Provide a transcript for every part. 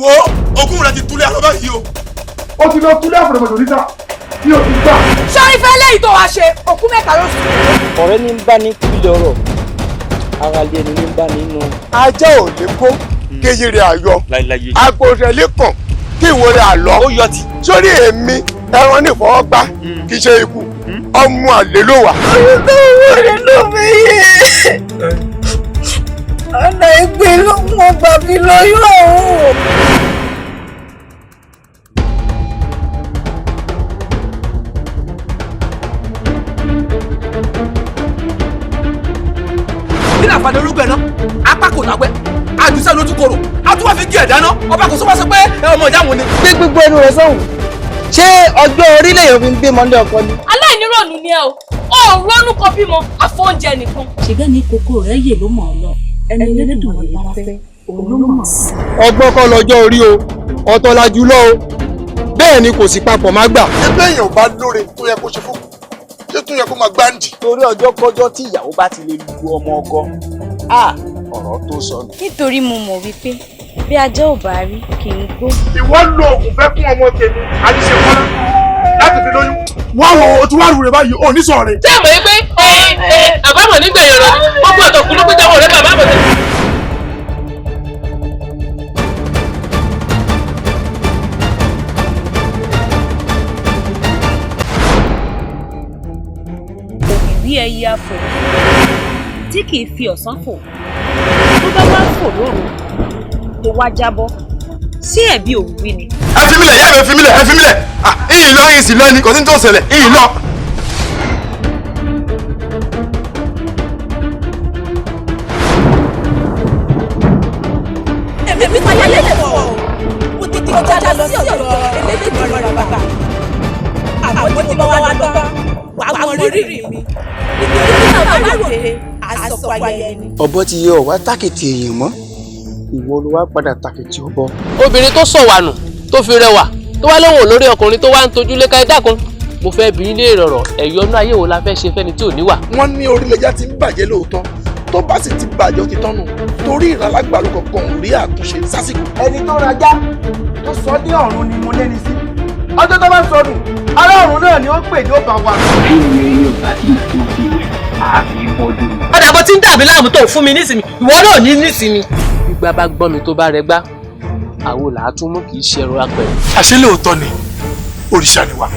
Wo ogún rẹ ti túlẹ̀ àlọ́ báyìí o. Ó ti lọ túlẹ̀ àfọ̀rọ̀mọ̀jò níta ní òtún gbà. Ṣé ìfẹ́ lẹ́yìn tó wá ṣe òkú mẹ́ta ló sùn. Ọ̀rẹ́ ní ń bá ní kúlẹ̀ ọ̀rọ̀, ara lé ẹni ní ń bá nínú. Ajá ò lè kó kéye rẹ̀ àyọ, àgbò rẹ̀ lè kàn kí ìwo rẹ̀ àlọ́. Ó yọ ti. Sórí èmi ẹran ní ìfọwọ́gbá kì í ṣe ikú, ọmọ àlè ló wà. Olùkọ́ owó rẹ̀ ló fi yé. Ọ̀nà ìgbé ló mọ bàbí lóyún ọ̀hún. Kí ni àǹfààní olúgbẹ̀ náà? Apá kò láwẹ́, àjùsẹ́ lójú korò, a tún wá fi gé ẹ̀dá náà, ọba kò sọ́wọ́ sọ pé ọmọ ìyá wọn ni. Gbé gbogbo ẹnu rẹ sọ́hùn. Ṣé ọjọ́ orílẹ̀ èèyàn fi ń gbé mọ́lé ọkọ ni? Aláìníròònú ni ẹ o, ò rónú kan bímọ, àfóúnjẹ nìkan. Ṣègbè ní kókó rẹ̀ yè ló mọ̀ ọ́ lọ, ẹni Elédùmarè bá fẹ́, òun ló mọ̀ sí. Ọgbọ́n kọ́ lọ́jọ́ orí o, ọ̀tọ̀ la jùlọ o, bẹ́ẹ̀ ni kò sí papọ̀ má gbà. Ẹgbẹ́ èèyàn bá lóore tó yẹ kó ṣe fún ṣé tó yẹ kó máa gbáǹdì. Torí ọjọ́ kọjọ́ tí ìyàwó bá ti lè lu ọmọ ọkọ, á ọ̀rọ̀ tó sọnù. Nítorí mo mọ̀ wípé bí ajá ò bá rí kì í gbó. Ìwọ lo oògùn fẹ́ kún ọmọ tèmi àdìsẹ́ kọ́lá láti fi lóyún. Wá wo o ti wá rú rẹ báyìí, ò ní sọ̀rọ̀ rẹ. Ṣé àmọ̀ yìí pé àbámọ̀ nígbẹ̀yìn ọ̀rọ̀ ni gbogbo ọ̀tọ̀kùn ló péjọ ọ̀rẹ́ bàbá àbọ̀tẹ́. Òwìwí ẹyẹ afò tí kì í fi ọ̀sán fò, tó bá wá fò lóru tó wá jábọ́ sí ẹ̀bi òwìwí ni. Ẹ fi mílẹ̀, ìyá mi, ẹ fi mílẹ̀, ẹ fi mílẹ̀. Ìyìn lọ, ìyìn sì lọ ni, kò sí ní tó ṣẹlẹ̀, ìyìn lọ. Èmi fàyà lẹ́lẹ̀ fọ̀ ọ́, mo tètè kọjá lọ sí ọ̀dọ̀ Elédùmarè bàbá. Àmọ́ tí mo wá lọ tán, wàá mọ rírì mi. Nítorí tí bàbá ròde, àsọ̀kọ ayẹyẹ ni. Ọ̀bọ ti yẹ ọ̀wá tákìtì èèyàn mọ́, ìwọ ló wá padà tàkìtì ọ̀bọ. Obìnrin tó sọ̀wànù tó fi rẹwà tó wá lóhùn lórí ọkùnrin tó wá ń tojú léka ẹ dákun, mo fẹ́ bi ilé ìrọ̀rọ̀ ẹ̀yọ́nú ayé wo la fẹ́ ṣe fẹ́ni tí ò níwà. Wọ́n ní orílẹ̀-èdè ti ń bàjẹ́ lóòótọ́, tó bá sì ti bàjẹ́ ó ti tọ́nu torí ìrànlágbàlú kankan ò rí àtúnṣe sásìkò. Ẹni tó rajá tó sọ ní ọ̀run ni mo lẹ́ni sí. Ọjọ́ tó bá sọnù, ará ọ̀run náà ni ó pè ní ó bá wa. Kí ni yóò bá ti tóbi àfi bọ́dún. Ọ̀dà bó ti ń dàbí láàmú tó fún mi nísìnyí, ìwọ náà ní nísìnyí. Gbígbá bá gbọ́n mi tó bá rẹ gbá, àwo làá tún mú kì í ṣe ẹ̀rọ apẹ̀rẹ̀. Àṣé lóòótọ́ ni òrìṣà ni wá.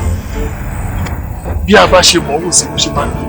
Bí a bá ṣe mọ̀ ọ́ sí ló ṣe máa ń lò.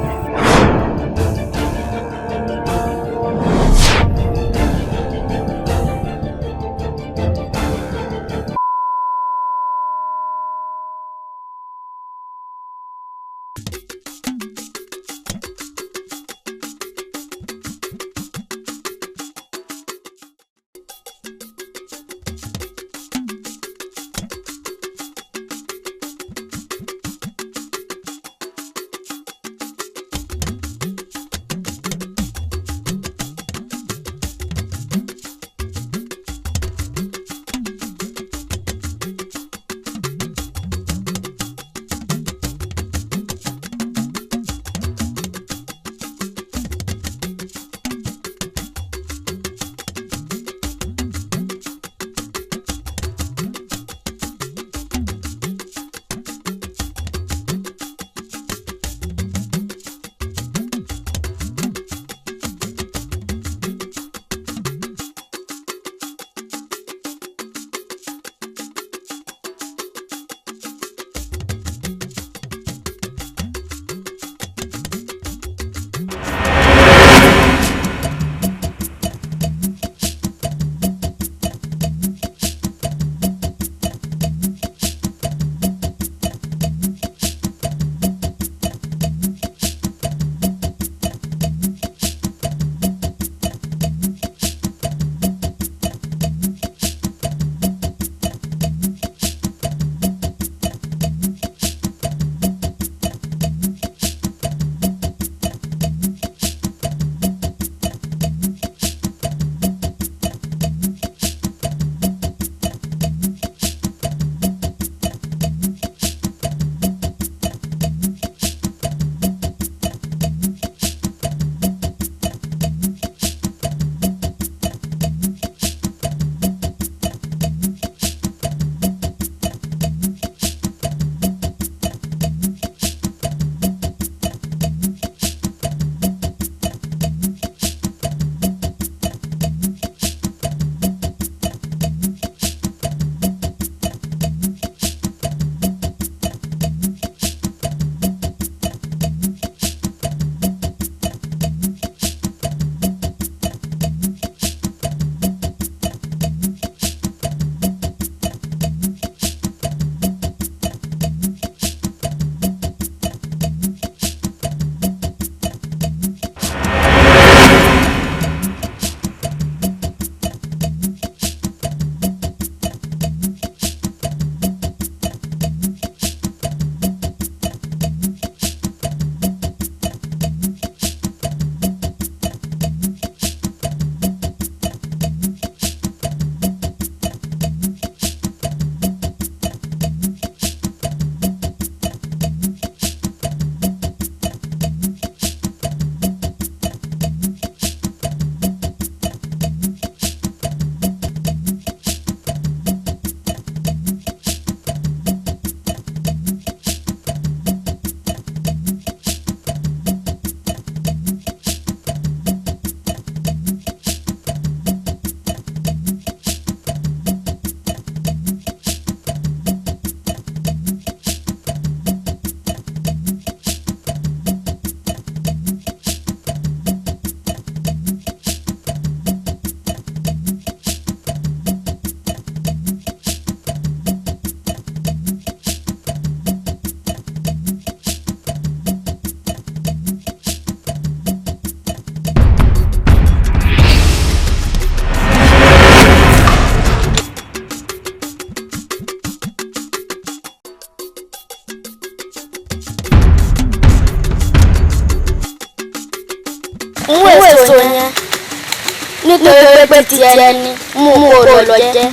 jẹ́ pé tiẹ̀ ni mú kó o lọ jẹ.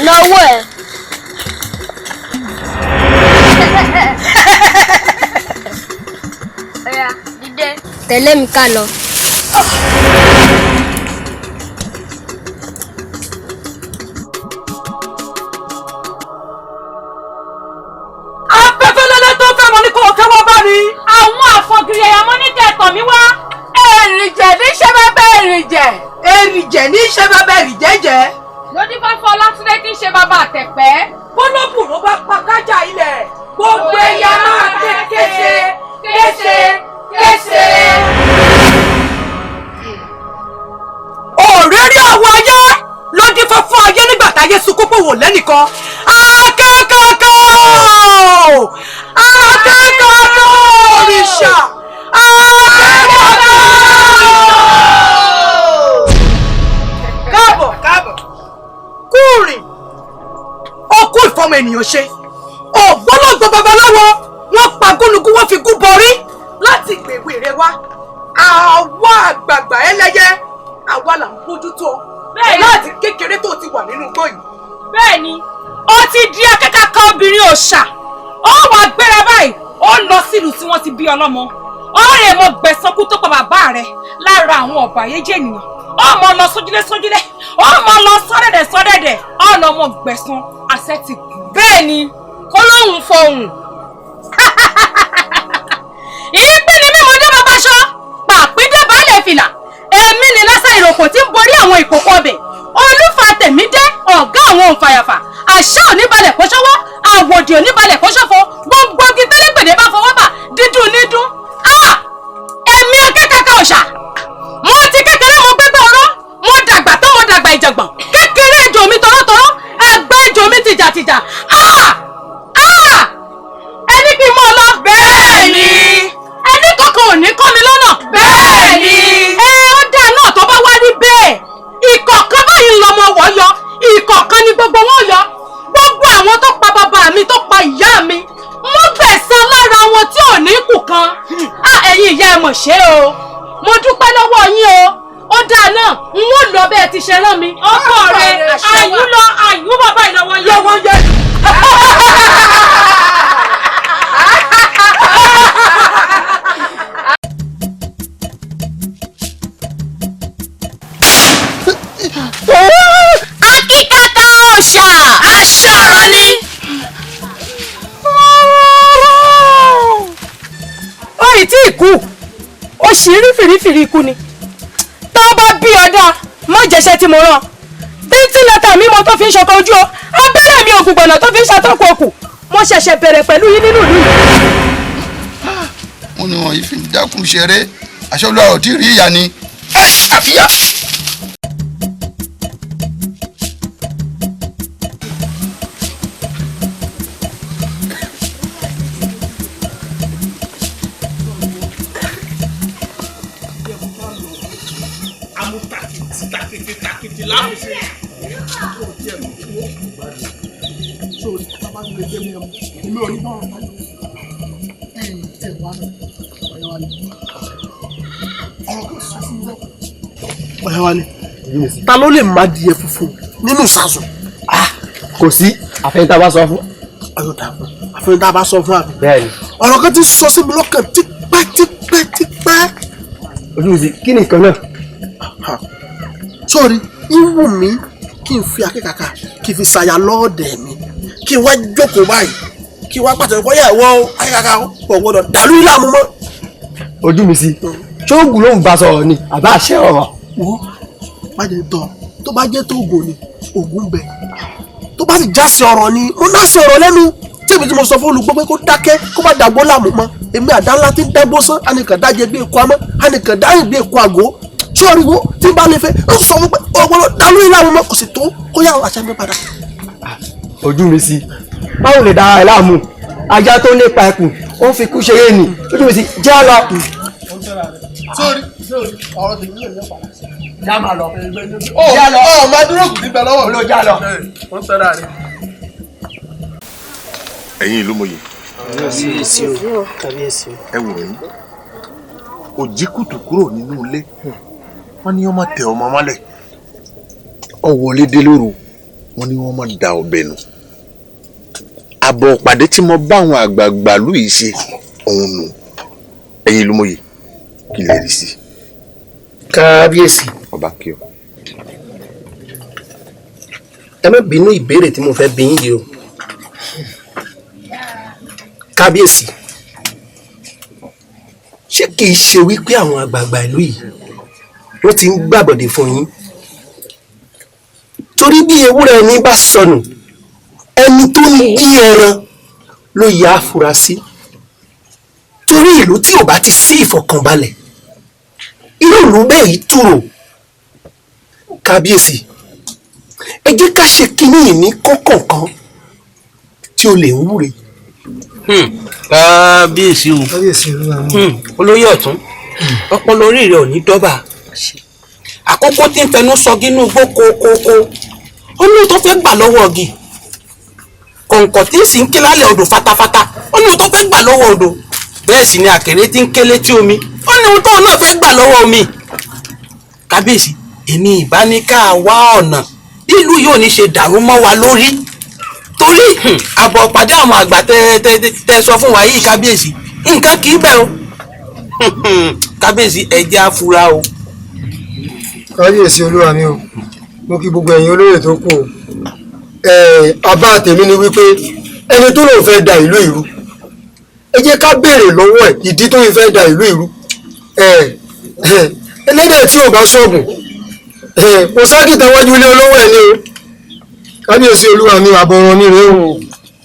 Lọ́wọ́ ẹ̀. Tẹ̀lé mi ká lọ. Afẹ́fẹ́ lẹ́lẹ́ tó fẹ́ mọ ní kò tẹ́wọ́ bá mi. Àwọn àfọ̀gìrì ẹ̀yà mọ́ ní kẹtọ̀ mi wá. Èrìjẹ̀ ní ṣe bàbá èrìjẹ̀. Èrìjẹ̀ ní ṣe bàbá èrìjẹ̀jẹ̀. Lóní fáfọ́ Ọlátúndé tí ń ṣe bàbá àtẹ̀pẹ́. Bólóbù ló bá pa kájà ilẹ̀. Gbogbo ẹ̀yà máa ké kése kése kése. Òrírí àwọn ayé ló dífá fún ayé nígbà táyé sunkún pò wò lẹ́nìkan. Akẹ́kọ̀ọ́! Akẹ́kọ̀ọ́ òrìṣà! Akẹ́kọ̀ọ́! Káàbọ̀ káàbọ̀ kúrìn ó kú ìfọmọ ènìyàn ṣe ògbólógbò babaláwo wọ́n pa gúnugún wọ́n fi gún bọrí láti ìgbèwé rẹ wá àwa àgbààgbà ẹlẹ́yẹ àwa là ń bójútó ọ láti kékeré tó ti wà nínú igbó yìí. Bẹ́ẹ̀ni, ó ti di akẹ́kọ̀ọ́ obìnrin òòṣà. Ó wàá gbéra báyìí, ó lọ sílùú tí wọ́n ti bí ọlọ́mọ. Ó rè mọ gbẹ̀san kú tó pa bàbá rẹ̀ lára àwọn ọ̀bàyéjẹ́ ènìyàn. Ó mọ lọ sójúlé sójúlé, ó mọ lọ sọ́dẹ̀dẹ̀ sọ́dẹ̀dẹ̀, ó lọ mọ gbẹ̀san àṣẹ ti gùn. Bẹ́ẹ̀ni, kó lóhùn fọhùn. Ìpín ni mímọ dé bàbá aṣọ, pàpín dé baálé fìlà. Èmi ni lásà ìròkò tí ń borí àwọn ìkòkò ọbẹ̀. Olúfa tèmi dé ọ̀gá àwọn òǹfàyàfà. Àṣà ò ní balẹ̀ kó ṣọwọ́, àwòdì ò ní balẹ̀ kó ṣọ̀fọ̀. Gbogbo igi tẹ́lẹ̀gbẹ̀dẹ̀ bá fọwọ́ bà, dídùn ní dún. Èmi akẹ́kọ̀ọ́ ọ̀ṣà. Mo ti kékeré mo gbégbá ọ̀rọ̀, mo dàgbà tó mo dàgbà ìjàngbọ̀n. Kékeré ejò mi tọ̀rọ̀tọ̀rọ̀, àgbà ejò mi tìjàtìjà. Ẹni kí n mọ̀ lọ. Bẹ́ẹ̀ni. Ẹni kankan ò ní kọ́ mi lọ́nà. Bẹ́ẹ̀ni. Ẹ ó dáa náà tó bá wá rí bẹ́ẹ̀. Ìkọ̀ọ̀kan báyìí lọmọ wọ̀ yọ, ìkọ̀ọ̀kan ni gbogbo wọn yọ. Gbogbo àwọn tó pa bàbá mi tó pa ìyá mi, mo gbẹ̀san lára wọn tí ò ní kù kan. Ẹ̀yin ìyá ẹ mọ̀ ṣe o. Mo dúpẹ́ lọ́wọ́ yín o. Ó dáa náà, n ó lọ bẹ́ẹ̀ ti ṣe rán mi. Ọkọ rẹ̀ àyù lọ àyù bàbá ìlọ́wọ́ yẹ. Lọ́wọ́ yẹ. Akíkàkà òòṣà. Aṣọ ọ̀rọ̀ ni. Ó ì tí ì kú, ó sì rí fìrífìrí ikú ni. Tó bá bí ọ̀dà, má jẹ́ṣẹ́ tí mo rán. Bíntì lẹ́tà mi mo tó fi ń ṣọkọ ojú o, abẹ́rẹ́ mi ògùn gbọ̀nà tó fi ń ṣàtọ́kọ̀ òkú. Mo ṣẹ̀ṣẹ̀ bẹ̀rẹ̀ pẹ̀lú yín nínú ìlú yìí. Wọ́n ní wọn yìí fi dákun ṣeré, aṣọ olúwa ò tí ì rí ìyá ni. Àfíyá. Ọ̀rẹ́ wa ni ta ló lè má adìyẹ funfun nínú ìsasùn. Kò sí àfẹnitá bá sọ fún. Àfẹnitá bá sọ fún àbí. Bẹ́ẹ̀ni. Ọ̀rọ̀ kan ti sọ sí mi lọ́kàn tipẹ́ tipẹ́ tipẹ́. Ojú mi sì kí ni nǹkan náà. Sórí ìwù mi kí n fi akẹ́kàkà kí n fi ṣàyà lọ́ọ̀dẹ̀ mi kí n wá jókòó báyìí kí n wá pàtàkì kọ́ yà wọ́ akẹ́kàkà kò gbọ́dọ̀ dàlú ilé àmú mọ́. Ojú mi sí ṣóògùn ló ń bá sọ̀rọ̀ ni àbá àṣẹ ọ̀rọ̀. Wo má jẹ́ tọ́ tó bá jẹ́ tó ògùn ni ògùn bẹ tó bá sì já sí ọ̀rọ̀ ni mo ná sí ọ̀rọ̀ lẹ́nu tí èmi tí mo sọ fún olùgbọ́ pé kó dákẹ́ kó má dàgbó láàmú mọ́ èmi àdá ńlá tí ń dágbó sán ànìkàn dájẹ bí eku amọ́ ànìkàn dáyìn bí eku àgó Ṣé orí wo tí bá lè fẹ́ ó sọ fún pé ọgbọ́n dàlú ilé àwọn ọmọ kò sì tó kó yà àṣẹ mi padà. Ojú mi sí báwo lè dára ẹ láàmú ajá tó nípa ẹkùn ó ń fi kú ṣeré ni ojú mi sí jẹ́ àlọ́. Sórí sórí ọ̀rọ̀ tèmi lè ní padà. Já máa lọ. Já lọ. Ọ máa dúró kù níbẹ̀ lọ́wọ́. Olóò já lọ. Ó ń tẹ́ra rẹ̀. Ẹ̀yin ìlú mòye. Kábíyèsí o. Kábíyèsí o. Ẹ wò mí. Òjì kùtù kúrò nínú ilé. Wọ́n ní wọ́n máa tẹ ọmọ mọ́lẹ̀. Ó wọlé dé lóru. Wọ́n ní wọ́n máa da ọbẹ̀ nù. Àbọ̀ pàdé tí mo bá àwọn àgbààgbà lù yìí ṣe òun nù. Ẹ̀yin ìlú mòye kí lè rí sí. Kábíyèsí. Ọba kí ọ. Ẹ má bínú ìbéèrè tí mo fẹ́ bi yín yìí o. Kábíyèsí, ṣé kìí ṣe wípé àwọn àgbààgbà ìlú yìí wọ́n ti ń gbàbọ̀dè fún yín? Torí bí ewúrẹ́ ẹni bá sọnù, ẹni tó ń jí ẹran ló yẹ àfúrásì. Torí ìlú tí ò bá ti sí ìfọ̀kànbalẹ̀, irú ìlú bẹ́ẹ̀ yìí tòrò. Kábíyèsí, ẹ jẹ́ ká ṣe kinní yìí ní kọ́kànkan tí o lè ń wúre. Kábíyèsí o. Olóyè ọ̀tún, ọpọlọ orí rẹ ò ní dọ́bà. Àkókò tí ń fẹnu sọgí inú igbó kókókó, ó ní tó fẹ́ gbà lọ́wọ́ ọ̀gì. Kọ̀ǹkọ̀ tí ń sì ń ké lálẹ́ odò fatafata, ó ní tó fẹ́ gbà lọ́wọ́ odò. Bẹ́ẹ̀ sì ni àkèré tí ń ké létí omi, ó ní ohun tóun náà fẹ́ gbà lọ́wọ́ omi. Kábíyèsí, èmi ìbá ní ká wá ọ̀nà bí ìlú yóò ní ṣe dàrú mọ́ wa lórí. Torí àbọ̀ pàdé àwọn àgbà tẹ sọ fún wa yìí kábíyèsí, nǹkan kì í bẹ̀ o. Kábíyèsí, ẹ jẹ́ á fura o. Kábíyèsí olúwa mi o, mo kí gbogbo ẹ̀yin olóyè tó kù o. Àbá tèmi ni wípé ẹni tó lòun fẹ́ da ìlú ìrú, ẹ jẹ́ ká béèrè lọ́wọ́ ẹ̀ ìdí tó fi fẹ́ da ìlú ìrú. Ẹlẹ́dẹ̀ tí ò bá ṣọ́ọ̀gùn kò sákìtà wájú ilé olówó ẹ̀ ni o. Kábíyèsí olúwa mi, àbọ̀ràn mi rèé o.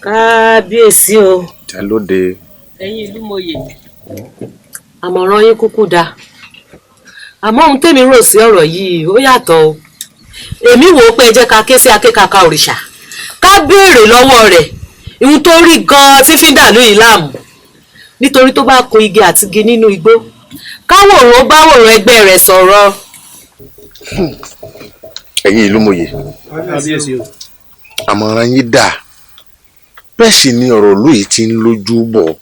Kábíyèsí o. Ta ló dé? Ẹ̀yin ìlú mòye, àmọ̀ràn yín kúkú dáa, àmọ́ ohun tèmi rò sí ọ̀rọ̀ yìí ó yàtọ̀ o. Èmi wò ó pé ẹ jẹ́ ká ké sí akékaka òrìṣà, ká béèrè lọ́wọ́ rẹ̀ ihun tó rí gan-an tí fi ń dàlú yìí láàmú. Nítorí tó bá kun igi àti igi nínú igbó, káwòrán bá wòrán ẹgbẹ́ rẹ̀ sọ̀rọ̀. Ẹ̀yin ìlú mòye, àmọ̀ràn yín dáa, bẹ́ẹ̀ sì ni ọ̀rọ̀ ìlú yìí ti ń lójú bọ̀.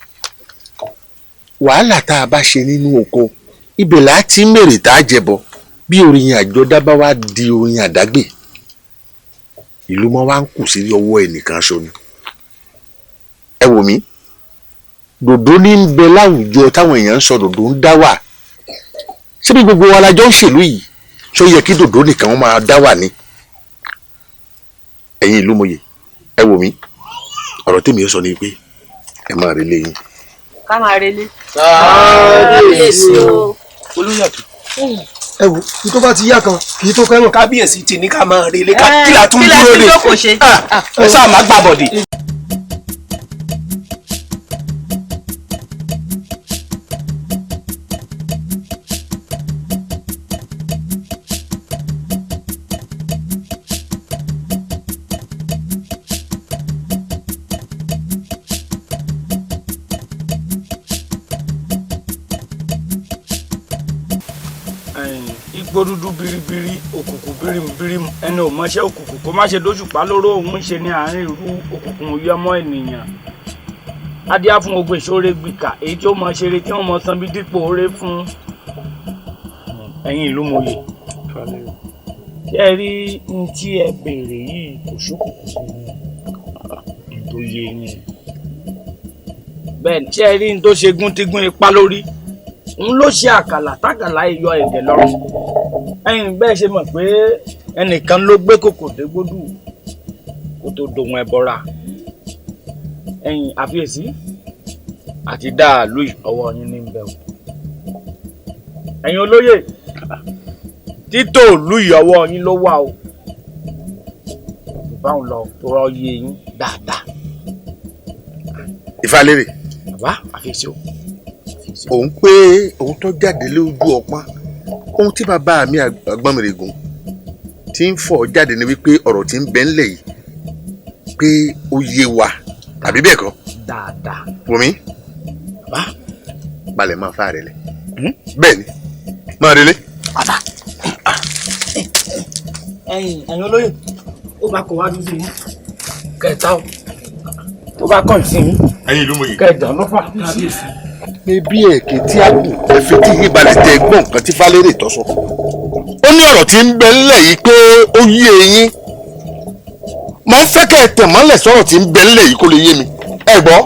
Wàhálà tá a bá ṣe nínú oko, ibẹ̀ là á ti ń mèrè tá a jẹbọ. Bí orin àjọdá bá wá di orin àdágbè, ìlú mọ́ wá ń kù sí ọwọ́ ẹnìkan ṣo ni. Ẹ wò mí, dòdò ní ń bẹ láwùjọ táwọn èèyàn ń sọ dòdò ń dá wà. Ṣé bí gbogbo wa la jọ ń ṣèlú yìí, ṣó yẹ kí dòdò nìkan wọn máa dá wà ni? Ẹ̀yin ìlú mòye, ẹ wò mí, ọ̀rọ̀ tèmi sọ ni pé ẹ máa relé yín. Ká máa relé. Kábíyèsí o. Olóyè ọ̀tún. Ẹ wò, kí tó bá ti yá kan kì í tó kẹ́wọ̀n. Kábíyèsí ti ní ká máa relé, kí la tún dúró lè. Ẹ sáà má gbàbọ̀dè. Igbó dúdú biribiri, òkùnkùn birimubirimu, ẹni ò mọṣẹ́ òkùnkùn kó má ṣe dóṣùpá lóró òun ń ṣe ní àárín ìlú òkùnkùn òye ọmọ ènìyàn. Adíá fún gbogbo ìṣòro gbìkà èyí tí ó mọ ṣeré tí wọ́n mọ san bí dípò oore fún. Ẹ̀yin ìlú mòye, ṣé ẹ rí n tí ẹ béèrè yìí kò ṣókùnkùn sí i tó yé yín. Bẹ́ẹ̀ ni, ṣé ẹ rí n tó ṣe gúntígún ipá lórí? N ló ṣe àkàlà tákàlà ìyọ ẹ̀jẹ̀ lọ́rùn. Ẹ̀yin bẹ́ẹ̀ ṣe mọ̀ pé ẹnìkan ló gbé kòkò dégbódù kó tó dohun ẹbọra. Ẹ̀yin àfiyèsí àti dáàlú ọwọ́ yín ní bẹ̀ o. Ẹ̀yin olóyè, títò ìlú ọwọ́ yín ló wà o. Báwọn lọ tó rọ yé yín dáadáa. Ìfàlérè. Bàbá àfiyèsí o. Òun pé òun tó jáde lójú ọpọ́n Ohun tí bàbá mi Àgbọnnìrègún ti ń fọ̀ jáde ni wípé ọ̀rọ̀ tí ń bẹ ńlẹ̀ yìí pé ó yé wa, àbí bẹ́ẹ̀ kọ́? Dáadáa. Wòmí, balẹ̀ máa fa rẹ̀ lẹ̀. Bẹ́ẹ̀ ni, máa relé. Ẹ̀yin ẹ̀yin olóyè, ó bá kọ wájú sí i kẹta o, tó bá kàn sí i Ẹ̀yin ìlú mòye. kẹjọ ló fà kábíyèsí. Pé bí èké tí a kù ẹ fi tí yín balẹ̀ tẹ gbọ́n nǹkan tí Falérè tó sọ. Ó ní ọ̀rọ̀ tí ń bẹ ńlẹ̀ yìí pé ó yé eyín. Mo ń fẹ́ kẹ́ ẹ tẹ̀ mọ́lẹ̀ sọ̀rọ̀ tí ń bẹ ńlẹ̀ yìí kó lè yé mi. Ẹ gbọ́.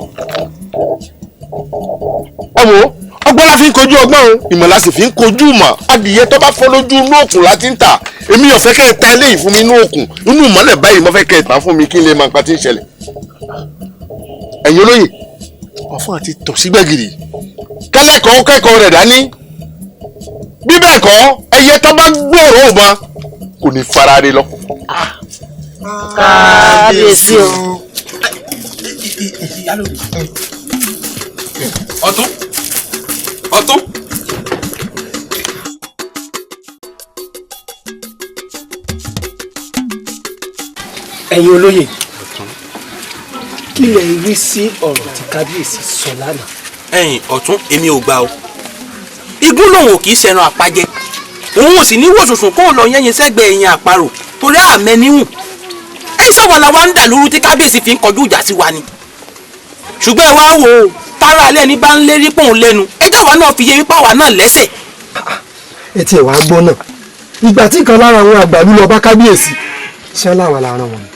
Ẹ wo, ọgbọ́n la fi ń kojú ọgbọ́n o, ìmọ̀ la sì fi ń kojú ìmọ̀. Adìyẹ tó bá fọ́ lójú inú òkun la ti ń tà. Èmi ò fẹ́ kẹ́ ẹ ta eléyìí fún mi inú òkun. Inú ìmọ́lẹ̀ báyìí mo fẹ́ kẹ́ ẹ tà fún mi kí n lè mọ nǹkan tí ń ṣẹlẹ̀. Ẹ̀yin olóyè, ọ̀fun àti tọ̀ sí gbẹ̀gìrì. Kẹ́lẹ́kọ̀ọ́ kẹ́kọ̀ọ́ rẹ̀ dání. Bí bẹ́ẹ̀ kọ́, ẹyẹ tó bá gbòòrò ìbọn kò ní fara re lọ. Kábíyèsí o. Ọ̀tún, ọ̀tún. Ẹ̀yin olóyè, kí lẹ rí sí ọ̀rọ̀ tí kábíyèsí sọ lánàá? Ẹ̀yin ọ̀tún, èmi ò gbà o. Igún lòun ò kì í ṣẹran àpajẹ, òun ò sì ní wòsùnsùn kó lọ yẹyin sẹ́gbẹ̀ẹ́ ẹ̀yìn àparò torí àmẹ́ níhùn. Ẹ̀yin sáwà la wá ń dà lóru tí kábíyèsí fi ń kọjú ìjà sí wa ni. Ṣùgbọ́n ẹ wá wò ó, tára alẹ́ ní bá ń lérí pòun lẹ́nu, ẹjọ́ wa náà fi yé wípé àwa náà lẹ́sẹ̀. Ẹ tiẹ̀ wá gbọ́ náà, ìgbà tí kan lára àwọn àgbàlú lọ bá kábíyèsí, ṣé láwa la rán wọn ni?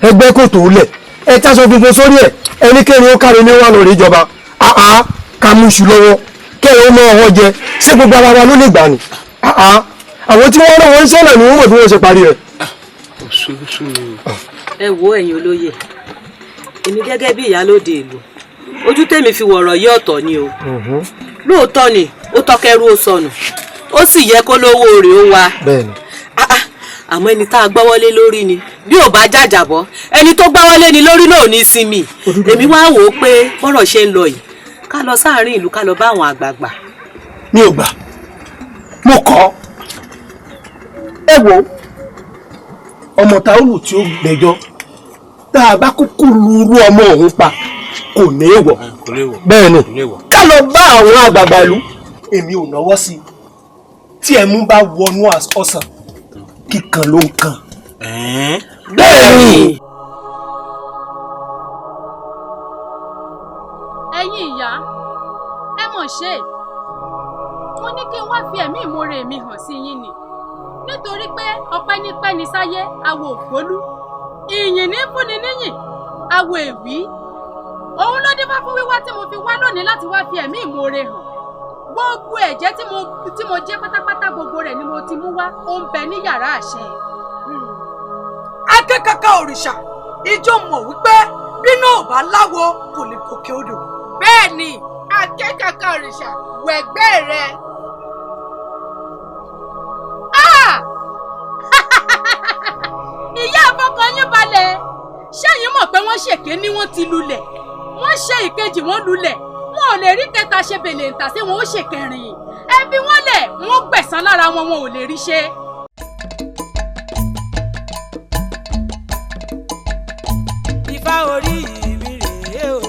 Ẹgbẹ́ kò tó lẹ̀, ẹ táṣọ funfun sórí ẹ̀, ẹnikẹ́ni ó kárí ní wà lórí ìjọba. Ká mú iṣu lọ́wọ́ kẹ́rin ó mọ ọwọ́ jẹ, ṣé gbogbo ara wa ló lè gbà ni? Àwọn tí wọ́n rán wọn ń ṣẹlẹ̀ ni wọ́n mọ̀ bí wọ́n ṣe parí rẹ̀. Ẹ wo ẹ̀yin olóyè, èmi gẹ́gẹ́ bí ìyálóde ìlú, ojú tèmi fi wọ̀rọ̀ yí ọ̀tọ̀ ni o. Lóòótọ́ ni ó tọ́kẹ́rú ó sọnù, ó sì yẹ kó lówó rẹ̀ ó wa. Àmọ́ ẹni tá a gbọ́wọ́lé lórí ni bí ò bá jàjàbọ́, ẹni tó gbọ́wọ́lé ni lórí náà ò ní sinmi. Èmi wá wò ó pé bọ́rọ̀ ṣe ń lọ yìí, ká lọ sáàárín ìlú, ká lọ bá àwọn àgbààgbà. Mi ò gbà, mo kọ̀. Ẹ wo ọmọ táwù tí ó gbẹ́jọ́, tá a bá kúkú lurú ọmọ òun pa kò ní èèwọ̀. Bẹ́ẹ̀ ni, ká lọ bá àwọn àgbààgbà ìlú. Èmi ò náwó sí i, tí ẹmu bá wọnú ọsàn kíkan ló ń kan. Bẹ́ẹ̀ ni. Ẹ̀yin ìyá, ẹ mọ̀ ṣe, mo ní kí n wá fi ẹ̀mí ìmoore mi hàn sí yín ni, nítorí pé ọpẹ́ ní pẹ́ni sáyé awo ògbólú, ìyìn ní fúnni níyìn awo èwí. Òun ló dífá fún wíwá tí mo fi wá lónìí láti wá fi ẹ̀mí ìmoore hàn. Gbogbo ẹ̀jẹ̀ tí mo jẹ́ pátápátá, gbogbo rẹ̀ ni mo ti mú wá, ó ń bẹ ní yàrá àṣẹ. Akẹ́kọ̀ọ́ òrìṣà, ìjọ mọ̀ wípé bínú ò bá láwo kò lè gòkè odò. Bẹ́ẹ̀ ni, akẹ́kọ̀ọ́ òrìṣà, wẹ̀gbẹ́ rẹ. Ìyá àfọkàn yín balẹ̀, ṣẹ́yìn mọ̀ pé wọ́n ṣèké ní wọ́n ti lulẹ̀, wọ́n ṣe ìkejì wọ́n lulẹ̀, wọn ò lè rí kẹta ṣe bèlè ǹtà sí wọn ó ṣe kẹrin. Ẹ fi wọ́n lẹ̀, wọ́n gbẹ̀san lára wọn, wọn ò lè rí ṣe. Ifá orí mi rèé o,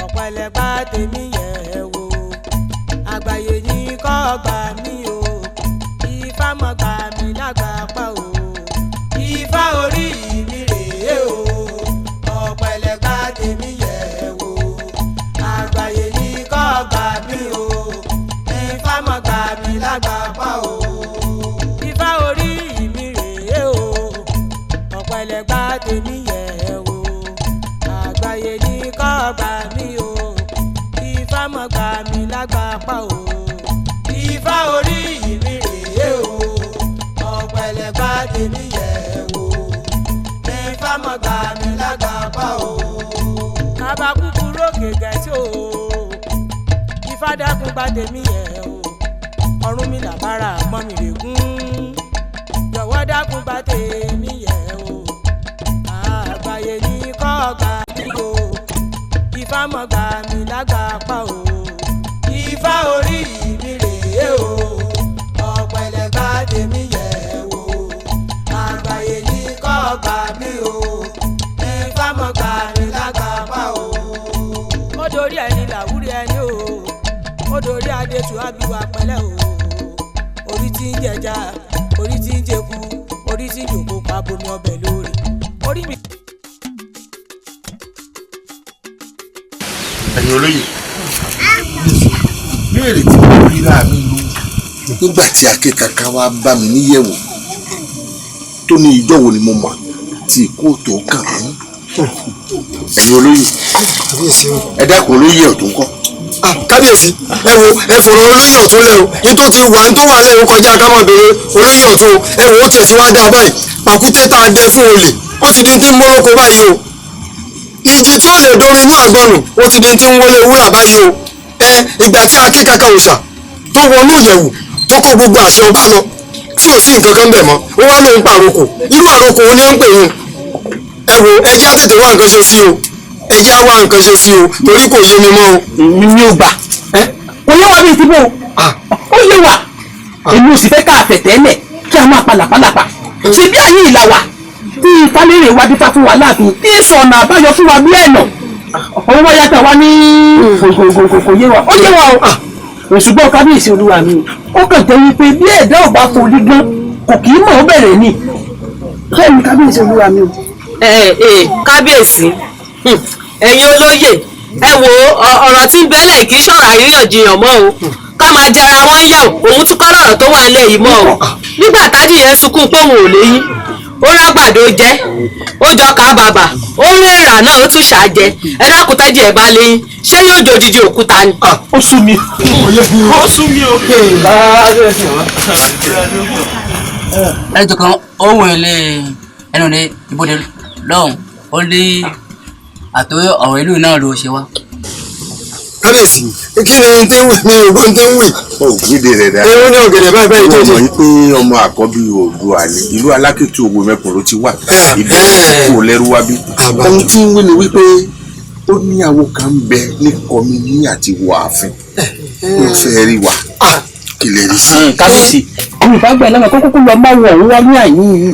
ọ̀pẹ̀lẹ̀pá tèmi yẹ̀ wò, àgbáyé ní kọ́ gbà mí o, Ifá mọ̀ gbà mí lágbàpá o. Ifá orí mi rèé o, ọ̀pẹ̀lẹ̀pá tèmi yẹ̀ wò, àgbáyé ní kọ́ gbà mí o, Ifá mọ̀ gbà mí lágbàpá o. Ifá orí mi rèé o, ọ̀pẹ̀lẹ̀pá tèmi yẹ̀ wò, àgbáyé ní kọ́ gbà mí o, Ifá mọ̀ gbà mí lágbàpá o. Ifá orí mi rèé o, ọ̀pẹ̀lẹ̀pá tèmi yẹ̀ wò, Ifá mọ̀ gbà mí lágbàpá o. Bàbá kúkúrú òkè gẹ̀ẹ́sì o, Ifá dákun gbà tèmi yẹ̀ o, Ọ̀rúnmìlà bára àpọ́n mi rè gún, jọ̀wọ́ dákun gbà tèmi yẹ̀ o, àgbáyé ní kọ́ gbà mí o, Ifá mọ̀ gbà mí lágbàpá o. Ifá orí mi rèé rèé o, ọ̀pẹ̀lẹ̀gbà tèmi yẹ̀ wò. Àgbáyé ní kọ́ gbà mí o, Ifá mọ̀ gbà mí lágbàpá o. Ó dorí ẹni làwúrí ẹni o, ó dorí adétú àbíwá pẹ̀lẹ́ o. Orí tí ń jẹja, orí tí ń jẹku, orí tí ń jòkó pa bomi ọbẹ̀ lórí. Orí mi. Ẹ̀yin olóyè, béèrè tí mo rí ra mi lu nígbà tí akékaka wá bá mi níyẹ̀wò tó ní ìjọ́ wo ni mo mọ̀ tí ikú tó kàn mí. Ẹ̀yin olóyè, ẹ dákun, olóyè ọ̀tún kọ́. Kábíyèsí, ẹ wo, ẹ fọ̀rọ̀ olóyè ọ̀tún lẹ́ o. Ní tó ti wà, ní tó wà lẹ́yìn kọjá ká máa béèrè olóyè ọ̀tún o. Ẹ wo, ó tiẹ̀ ti wá dáa báyìí. Pàkúté tá a dẹ fún olè, ó ti di ti ń mọ́rọ́kọ báyìí o. Ìjì tí ó lè domi inú àgbọnù, ó ti di ti ń wọlé wúrà báyìí o. Ẹ ìgbà tí akékaka òòṣà tó wọnú ìyẹ̀wù tó kó gbogbo àṣẹ ọba lọ tí ò sí nǹkan kan bẹ̀ mọ́, ó wá lóun pàrokò. Irú àrokò wo ni ó ń pè yín? Ẹ wo, ẹ jẹ́ á tètè wá nǹkan ṣe sí o, ẹ jẹ́ á wá nǹkan ṣe sí o, torí kò yé mi mọ́ o. Mi ò gbà, kò yé wa bíi tìbò, ó yé wa. Èmi ò sì fẹ́ ká àfẹ̀tẹ́lẹ̀ kí a máa pa làpálàpá ṣe bí àyè ìlà wa tí ìfálérè wa dífá fún wa láàfin tí ń sọ ọ̀nà àbáyọ fún wa bí ẹ̀nà ọ̀hún wáyà tá wa ní kò yé wa, ó yé wa o. Ṣùgbọ́n kábíyèsí olúwa mi, ó kàn jẹ́ wípé bí ẹ̀dá ò bá forí gbọ́n kò kì í mọ̀ ó bẹ̀rẹ̀ ni. Bẹ́ẹ̀ ni kábíyèsí olúwa mi o. Kábíyèsí, ẹ̀yin olóyè, ẹ wo ọ̀rọ̀ tí ń bẹ́lẹ̀ kì í ṣọ̀rọ̀ àríyànjiyàn mọ́ o. Ká máa jẹra wọn yà òun tún kọ́ lọ́rọ̀ tó wà nílẹ̀ yìí mọ́ o. Nígbà tájì yẹn sunkún pé òun ò léyìn, ó rágbàdo jẹ, ó jọ ká bàbà, ó rí èrà náà, ó tún ṣàjẹ. Ẹ dákun, tájì ẹ bá léyìn, ṣé yóò jòjìji òkúta ni. Ó sú mi, ó sú mi o. Ẹjọ kan ó wọ ilé ẹnu ní ibodè lọ́hùn, ó ní àtò ọ̀rọ̀ ìlú náà ló ṣe wá. Kábíyèsí, kí ni tí ń wí? Mi ò gbọ́n tí ń wí. Ó gbéde rẹ̀ dáa. Ewu ní ọ̀gẹ̀dẹ̀ báyìí báyìí tó Ó ṣe. mọ̀ pé ọmọ àkọ́bí Oòduà ni, ìlú Alákìtì Ògo Mẹ́kùn ló ti wà. Ibi kò lẹ́rú wá bí. Ohun tí ń wí ni wípé ó ní àwo kan ń bẹ ní kọ́míní àti wọ ààfin. Ó fẹ́ rí wa. Kí lè rí sí. Kábíyèsí, àwọn ìbágbẹ́ lọ́nà kó kúkú lọ máa wọ̀ òun wá ní àyín yìí.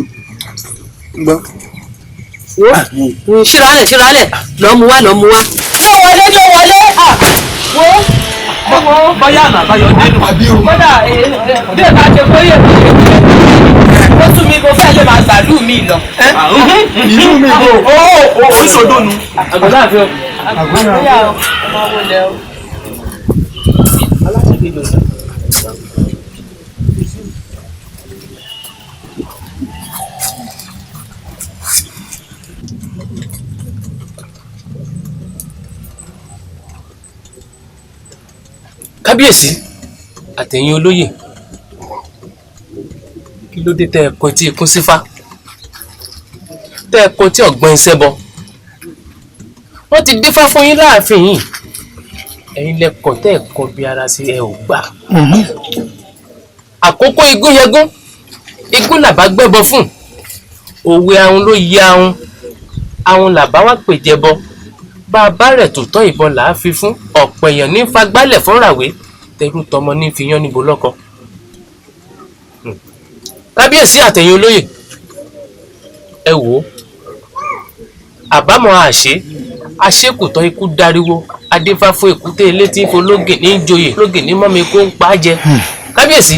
Ṣíralẹ̀ ṣíralẹ̀, lọ́ọ́ mu wá, lọ́ọ́ mu wá. Ló wọlé, ló wọlé, wo ẹ wo. Bóyá àná àbáyọ dénú. Kódà bí ẹ̀ka ṣe kóyè mi, ó tún mi, mo fẹ́ lè máa gbàlú mi lọ. Ìlú mi bò ó ó sòdònù. Àgbọ̀dá àfi ọ. Àgbọ̀dá o, ọmọ wọlé o. Kábíyèsí àtẹ̀yìn olóyè, kí ló dé tẹ́ ẹ kọ tí ikún sífá, tẹ́ ẹ kọ tí ọ̀gbọ́n iṣẹ́ bọ? Wọ́n ti dífá fún yín láàfin yìí, ẹ̀yin lẹ́kọ̀ọ́ tẹ́ ẹ kọ bí ara sí, ẹ ò gbà. Àkókò igún yẹgún, igún làbá gbẹ́bọ fún, òwe ahun ló yẹ ahun, ahun làbá wá pè jẹbọ. Bá a bá rẹ̀ tó tọ́ ìbọn là á fi fún ọ̀pọ̀ èèyàn ní fagbálẹ̀ fúnrawé, tẹrú tọmọ ní fi yán níbo lọ́kọ. Kábíyèsí àtẹ̀yìn olóyè, ẹ wò ó, àbámọ̀ àṣé àṣekùtọ̀ ikú dariwo adéfá fún èkúté ilé tí ń fológè ní joyè lógè ní mọ́mi kó ń pa á jẹ. Kábíyèsí,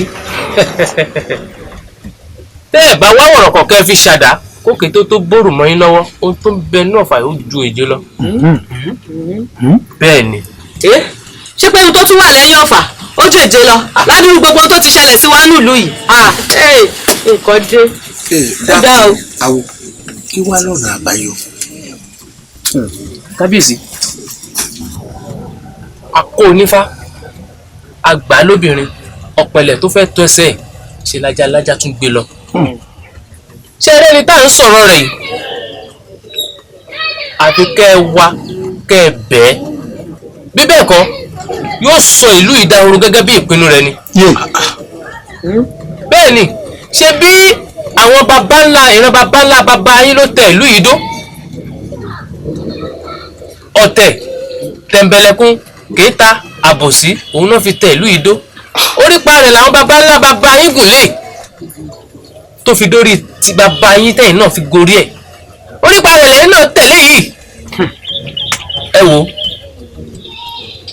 tẹ́ ẹ̀ bá wá wọ̀rọ̀ kọ̀ọ̀kẹ́ fi ṣàdá kókè tó tó bòrò mọ́ yín lọ́wọ́, ohun tó ń bẹ náà fà yóò ju èjò lọ. Bẹ́ẹ̀ ni. Ṣé pé ohun tó tún wà lẹ́yìn ọ̀fà ó jèjé lọ ládùúgbò gbogbo ohun tó ti ṣẹlẹ̀ sí wa nílùú yìí? Nǹkan dé. Ó dá o. Àwo kí wá lọ́nà àbáyọ. Kábíyèsí, àkó onífá àgbà lóbìnrin ọ̀pẹ̀lẹ̀ tó fẹ́ tó ẹsẹ̀ ẹ̀ ṣe lájálájá tún gbé lọ. Ṣé ẹ rẹ́ni tá à ń sọ̀rọ̀ rẹ̀ yìí? Àfi kẹ́ ẹ wá kẹ́ ẹ bẹ́ẹ̀, bí bẹ́ẹ̀ kọ́ yóò sọ ìlú ìdahoro gẹ́gẹ́ bí ìpinnu rẹ̀ ni. Bẹ́ẹ̀ ni, ṣe bí àwọn baba ńlá ìran baba ńlá baba yín ló tẹ ìlú yìí dó. Ọ̀tẹ̀ tẹ̀m̀bẹ̀lẹ̀kun kèéta àbòsí òun náà fi tẹ ìlú yìí dó. Orípa rẹ̀ làwọn baba ńlá baba yín gùn lé tó fi dórí ti baba yín tẹ̀yìn náà fi gorí ẹ̀. Orípa rẹ̀ lẹ́yìn náà tẹ̀lé yìí. Ẹ wo,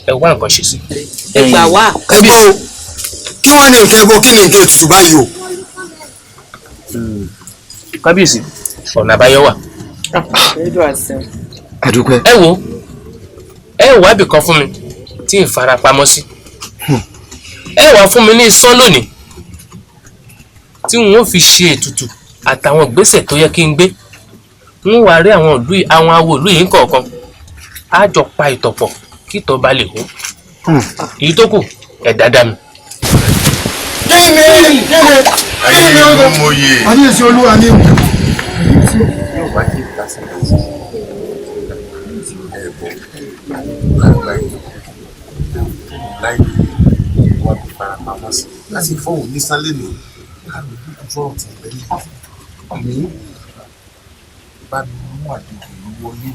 ẹ wá nǹkan ṣe sí. Ẹ gbà wá. Ẹ gbọ́ o, kí wọ́n ní nǹkan ẹbọ, kí ni nǹkan ètùtù báyìí o. Kábíyèsí, ọ̀nà àbáyọ wà. Àdúpẹ́. Ẹ wo, ẹ wá ibì kan fún mi tí ì farapamọ́ sí. Ẹ wá fún mi ní isán lónìí tí n ó fi ṣe ètùtù àtàwọn ìgbésẹ̀ tó yẹ kí n gbé. N ó wá rí àwọn ìlú, àwọn awo ìlú yìí kọ̀ọ̀kan, á jọ pa ìtọ̀ pọ̀ kí ìtọ̀ ba lè hó. Èyí tó kù ẹ̀ dáadáa mi. Kí ni kí ni kí ni Ayé mo yè. Kábíyèsí olúwa mi o. Yóò bá kí n ta sí ẹ̀bọ̀ láì láì wá bí farapamọ́ sí láti fóun ní sálẹ̀ ní àlùkò sọ̀rọ̀ tí ìbẹ̀ ní àmì bá mi mú àlejò yìí wọlé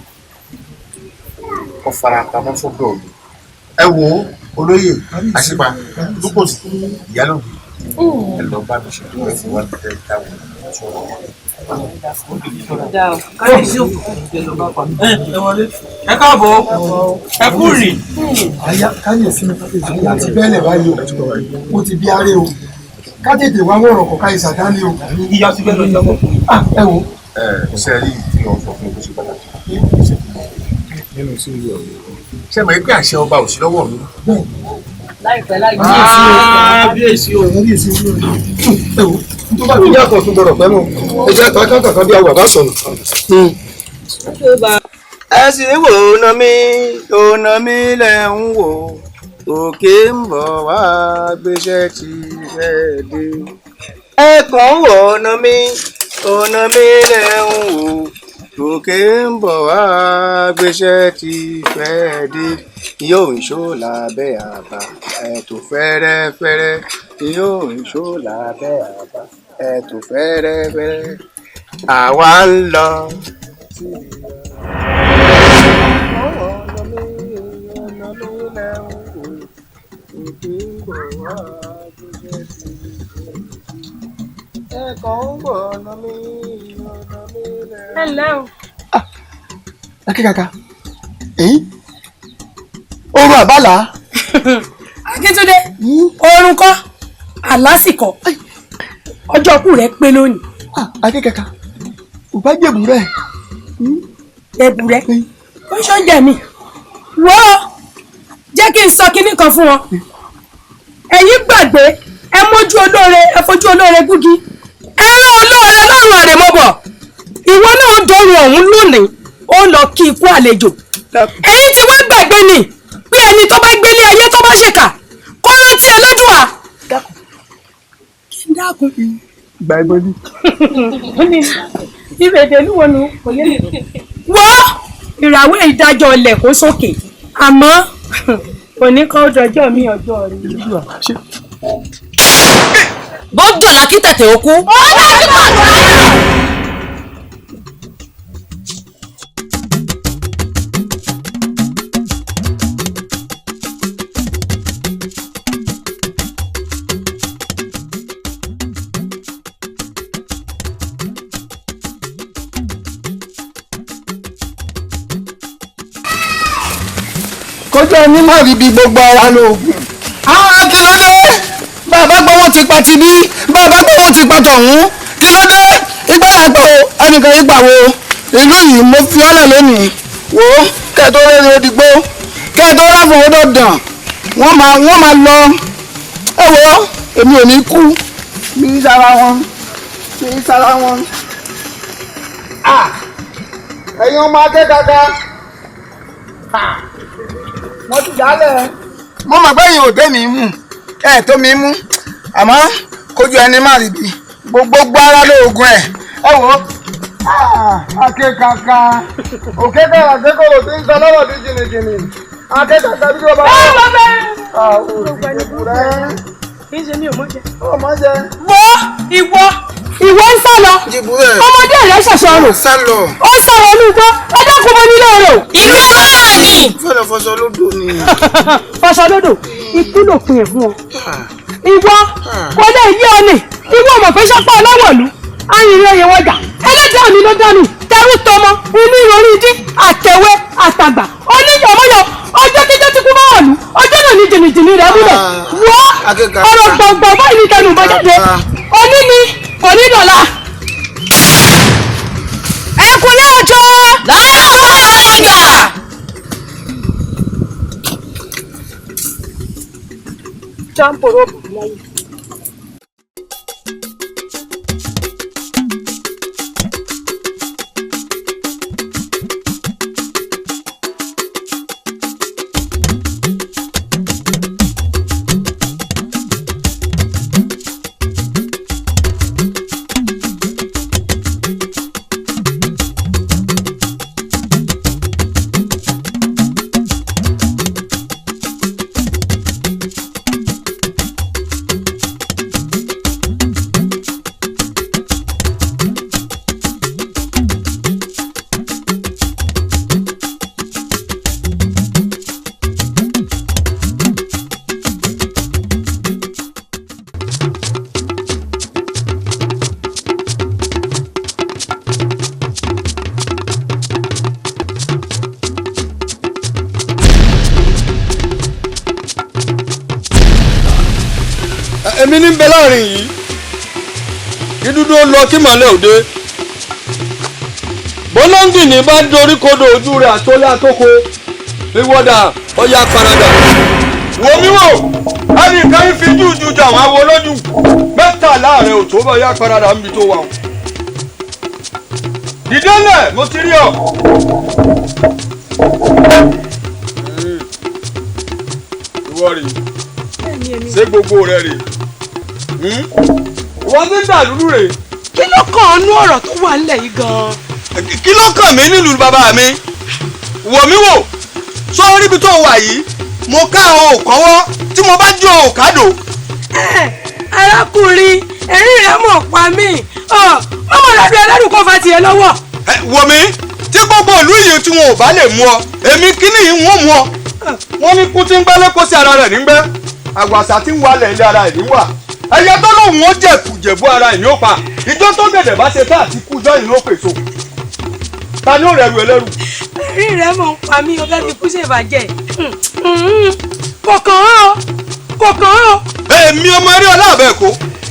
kó farapamọ́ sọ́dọ̀ mi. Ẹ wo olóyè àṣìpa lúkòsì ìyálòbí, ẹ lọ bá mi ṣètò ẹ fún wa tẹ táwọn sọ̀rọ̀. Ẹ káàbọ̀, ẹ kú rìn. Àyà káyèsí mi, àyà ti bẹ́ẹ̀lẹ̀ báyìí o, mo ti bí aré o, ká tètè wá wọ̀rọ̀ kọ̀ ká ìsàdání o. Ìyá ti bẹ́ẹ̀ lọ jọ́bọ̀. Ẹ wo. Ẹ ṣe rí tí wọn sọ fún mi bó ṣe pàtàkì nínú sí ilé ọ̀rẹ́ ṣe mọ̀ pé àṣẹ ọba ò sí lọ́wọ́ mi. Láìpẹ́ láì Kábíyèsí o. Kábíyèsí o. Ẹ wo, tó bá ti yàtọ̀ tó gbọdọ̀ pẹ́ mọ́, ẹ jẹ́ àtàkàtà kan bí àwọn bàbá sọ̀rọ̀. Ẹ sì ń wò ọ̀nà mi, ọ̀nà mi lẹ̀ ń wò, òkè ń bọ̀ wá gbéṣẹ́ ti fẹ́ dé. Ẹ kàn ń wò ọ̀nà mi, ọ̀nà mi lẹ̀ ń wò, òkè ń bọ̀ wá gbéṣẹ́ ti fẹ́ dé. Yóò ń ṣó lábẹ́ àbá ẹ̀tò fẹ́rẹ́fẹ́rẹ́, yóò ń ṣó lábẹ́ àbá ẹ̀tò fẹ́rẹ́fẹ́rẹ́, àwa ń lọ. Ẹ ǹlẹ́ o. Akíkaka, èyí oorun àbálà. Akíntúndé, oorun kọ́, àlásìkò, ọjọ́ kù rẹ̀ pé lónìí. Akíkaka, ò bá jẹ̀bù rẹ̀. Ẹ̀bù rẹ̀ ó ń ṣoúnjẹ mi. Wọ́ jẹ́ kí n sọ kinní kan fún wọn. Ẹ̀yin gbàgbé, ẹ mójú olóore, ẹ fojú olóore gúgi. Ẹ rán olóore lọ́rùn àrèmọ́bọ̀. Ìwọ náà dọ̀rùn ọ̀hún lónìí, ó lọ kí ikú àlejò. Ẹ̀yin tí wọ́n gbàgbé ni pé ẹni tó bá gbélé ayé tó bá ṣèkà kó rántí Ẹlẹ́dùà. Kí n dákun. Gbàgbé ni. Ìrèdè olúwo nu kò yé mi. Wọ́ ìràwé ìdájọ́ ilẹ̀ kó sókè, àmọ́ òní kan ó dọjọ́ mi ọjọ́ rẹ̀. Bó dọ̀là kí tẹ̀tẹ̀ ó kú. Ó dájú kọ̀ lọ́wọ́. Kọjá ní má rí bí gbogbo ara lóògùn. Àwọn kí ló dé? Bàbá gbọ́ wọ́n ti pa ti bí, bàbá gbọ́ wọ́n ti pa tọ̀hún. Kí ló dé? Igbá yàtọ̀ o, ẹnìkan yìí gbà wo. Ìlú yìí mo fi ọ́lẹ̀ lónìí. Wò ó, kẹ́ẹ̀ tó rẹ́rìn ó digbó, kẹ́ẹ̀ tó ráfò ó dọ̀dàn. Wọ́n máa lọ. Ẹ wò ó, èmi ò ní kú. Mi ń sara wọn. Mi ń sara wọn. Ẹ̀yin ọmọ akẹ́kọ̀ọ́ mo ti jálẹ̀. Mo mọ̀ pé yìí ò dé mi mú, ẹ tó mi mú, àmọ́ kojú ẹni má rí bi gbogbo ara lóògùn ẹ̀. Ẹ wò ó. Akẹ́kàkà òkèkà àgbékòrò tí ń sọ lọ́rọ̀ bí jìnnìjìnnì. Akẹ́kàkà bí wọ́n bá wà. Àwọn òṣìṣẹ́ rẹ̀. Kì í ṣe mi ò mọ̀ jẹ. Ó mọ̀ jẹ. Wọ́ ìwọ ìwọ ń sá lọ. Ọmọdé rẹ̀ ṣẹ̀ṣẹ̀ ọrùn. Sá lọ. Ó sá lọ inú igbó. Ẹ dákun mọ́ nílé rẹ̀. Ìlú náà ni. Fẹ́lẹ̀ fọṣọ lódò ni. Fọṣọ lódò, ikú lòpin ẹ̀ fún ọ. Ìwọ kò lè yí ọ nì. Ìwọ mọ̀ pé sọ́pọ̀ ọlọ́wọ̀lú. Arìnrìn oyè wọjà. Ẹlẹ́dàá mi ló dánù. Tẹrú tọmọ, inú ìròrí dín, àtẹ̀wé, àtàgbà. Oníyọ̀mọ́yọ̀, ọjọ́ kíjọ́ tí kú bá wọ̀lú. Ọjọ́ náà ní jìnnìjìnnì rẹ̀ múlẹ̀. Wọ́ ọ̀rọ̀ gbọ̀ngbọ̀n báyìí ní tẹnu ìbọn jáde. Oní ni kò ní dọ̀la. Ẹkùnlé ọjọ́. Lọ́wọ́ Champoro láyé. Èmi ní bẹ láàrin yìí kí dúdú ó lọ kí màlẹ́ òde bọ́lọ́ngìnì bá dorí kodò ojú rẹ̀ àtọ́lé àtọ́kọ wíwọ́dà ọ̀yà paradà. Wò mí wò ẹnì kan ń fi jújù jù àwọn awo lójú mẹ́tàlá rẹ̀ ò tó bá ọ̀yà paradà níbi tó wà o. Dìde lẹ̀ mo ti rí ọ. Ìwọ rèé, ṣé gbogbo rẹ rèé? Wọ́n ti ń dà lúlú rèé. Kí ló kàn án nú ọ̀rọ̀ tó wà nílẹ̀ yìí gan-an? Kí ló kàn mí nílùú bàbá mi? Wò mí wò, sọ oríbi tó wà yìí, mo ká àwọn òkọ́wọ́ tí mo bá jó òkádò. Arákùnrin, ẹ̀rín rẹ̀ mọ̀ pa mí. Mọ́mọ́ lọ́dún ẹlẹ́rù kò fa tiẹ̀ lọ́wọ́. Wò mí, tí gbogbo ìlú yìí tí wọn ò bá lè mú ọ, èmi kíní yìí wọ́n mú ọ. Wọ́n ní kú tí ń gbẹ́lẹ́ kó sí ara rẹ̀ nígbẹ́. Àgbàsà tí ń walẹ̀ ilé ara ẹ̀ ní wà. Ẹyẹ tó lóun ó jẹ̀kù jẹ̀bú ara ẹ̀ ní ó pa. Ìjọ tó gẹ̀dẹ̀ bá ṣe tá àti kú jọ́ ìlú ó pèso. Ta ni ó rẹ̀rù ẹlẹ́rù? Ẹ̀rín rẹ̀ mọ̀ ń pa mí, o fẹ́ fi kú ṣèbàjẹ́. Kò kàn án o, kò kàn án o. Èmi ọmọ eré ọlá àbẹ̀ èkó,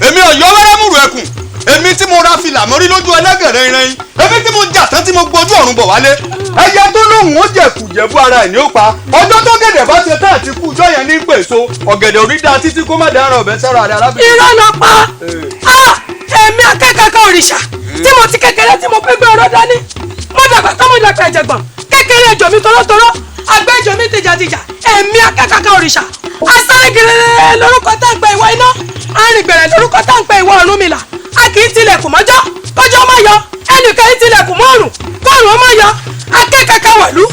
èmi ọ̀yọ́ wẹ́rẹ́mùrù ẹkùn, èmi tí mo ra fìlà mọ́rí lójú ẹlẹ́gẹ̀rẹ́ irin, èmi tí mo jà tán tí mo gbójú ọ̀run bọ̀ wálé. Ẹyẹ tó lóun ó jẹ̀kù jẹ̀bú ara ẹ̀ ní ó pa. Ọjọ́ tó gẹ̀dẹ̀ bá ṣe tá àti kú jọ́ yẹn ní pèso. Ọ̀gẹ̀dẹ̀ orí da títí kó má dára ọ̀bẹ sára rẹ̀ arábìnrin. Irọ́ ló pa. Èmi akẹ́kọ̀ọ́ òrìṣà tí mo ti kékeré tí mo fẹ́ gbé ọ̀rọ̀ dání. Mo dàgbà tó mo dàgbà ẹ̀jẹ̀gbọ̀n. Kékeré ejò mi torótoró, àgbẹ̀ ejò mi tìjàtìjà. Èmi akẹ́kọ̀ọ́ òrìṣà. Asáré gèrè lórúkọ tá ń pe ìwọ iná. Arìngbẹ̀rẹ̀ lórúkọ tá ń pe ìwọ Ọ̀rúnmìlà. A kì í tilẹ̀kùn mọ́jọ́, kọjọ́ má yọ. Ẹnìkan yìí tilẹ̀kùn mọ́ òrùn, kọ́rùn ó má yọ. Akẹ́kọ̀ọ́ wọ̀lú,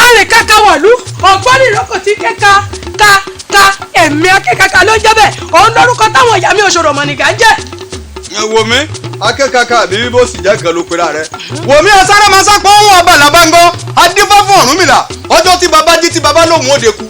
arìnkẹ́kẹ́ wọ̀lú, ọ̀gbọ́n ìrókò tí kẹ́ka ka ka èmi akẹ́kọ̀ọ́ ló ń jẹ́ bẹ́ẹ̀. Òun lórúkọ táwọn ìyá mi òṣòro mọ̀nìgà ń jẹ́. Wò mí, akẹ́kọ̀ọ́ àbí bó sì jẹ́ kan ló pera rẹ̀. Wò mí, ọ̀sára máa sápọ̀ ohun ọba làbángọ́, adífá fún Ọ̀rúnmìlà, ọjọ́ tí baba jí tí baba lóhùn ó deku.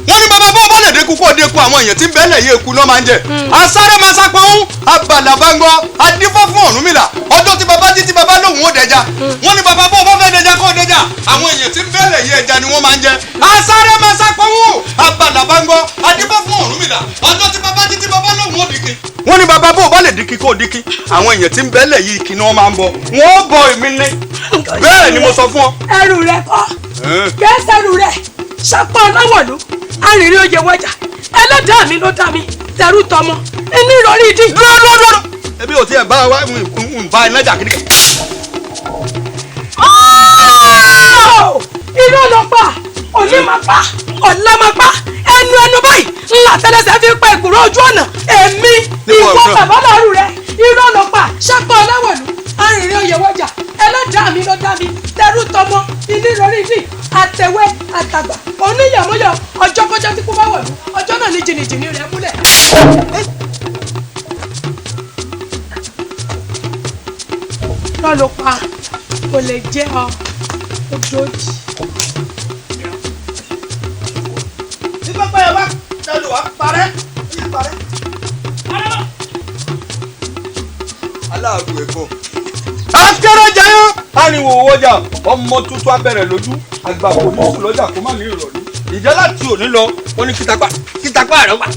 Wọ́n ní baba bọ́ bá lè deku kó deku àwọn èèyàn tí ń bẹ́lẹ̀ yé eku náà máa ń jẹ. Asáré máa sápọ̀ ohun ọba làbángọ́, adífá fún Ọ̀rúnmìlà, ọjọ́ tí baba jí tí baba lóhùn ó dẹja. Wọ́n ní baba bọ́ bá fẹ́ dẹja kó dẹja, àwọn èèyàn tí ń bẹ́lẹ̀ yé ẹja ni wọ́n máa ń jẹ. Asáré máa sápọ̀ ohun ọba làbángọ́, adífá fún Ọ̀rúnmìlà, ọjọ́ tí baba jí tí baba lóhùn ó dìkì. Wọ́n ní baba bó bá lè dínkì kó dínkì, àwọn èèyàn tí ń bẹ́lẹ̀ yìí kí ni wọ́n máa ń bọ, wọ́n bọ èmi ní. Bẹ́ẹ̀ ni mo sọ fún ọ. Ẹrù rẹ kọ́, kẹsẹ̀rù rẹ, ṣọpọ̀ ọlọ́wọ̀lú, arìnrìn oyè wọjà, ẹlẹ́dàá mi ló dá mi, tẹrú tọmọ, inú ìrọ̀rí ìdí. Dúró dúró dúró, ebi ò tiẹ̀ bá wa ń bá iná jà kíníkà. Irọ́ ló pa, òní máa pa, ọ̀la máa pa, ẹnu ẹnu báyìí ńlá tẹlẹsẹ fi pa ìkúrò ojú ọ̀nà. Èmi ìwọ bàbá lọ́rù rẹ, irọ́ ló pa, ṣẹ́pọ̀ ọlọ́wọ̀lú, arìnrìn oyè wọjà, ẹlẹ́dàá mi ló dá mi, tẹrú tọmọ, inú ìrọ̀rí ìdí, àtẹ̀wé àtàgbà, oníyàmóyọ, ọjọ́ kọjá tí kú bá wọ̀lú, ọjọ́ náà ní jìnnìjìnnì rẹ̀ múlẹ̀. Irọ́ ló pa, kò lè jẹ́ ọ, ojoojì. Tí pápá yẹn bá tẹnu wá parẹ́, yí parẹ́. aláàrú ẹ̀kọ́. Akérèjayé ariwo wọjà ọmọ tuntun abẹ́rẹ́ lójú àgbà kò ní sùn lọ́jà kó má ní ìrọ̀lú. Ìjẹ́ láti òní lọ, ó ní kìtàpá kìtàpá rẹ̀ wà.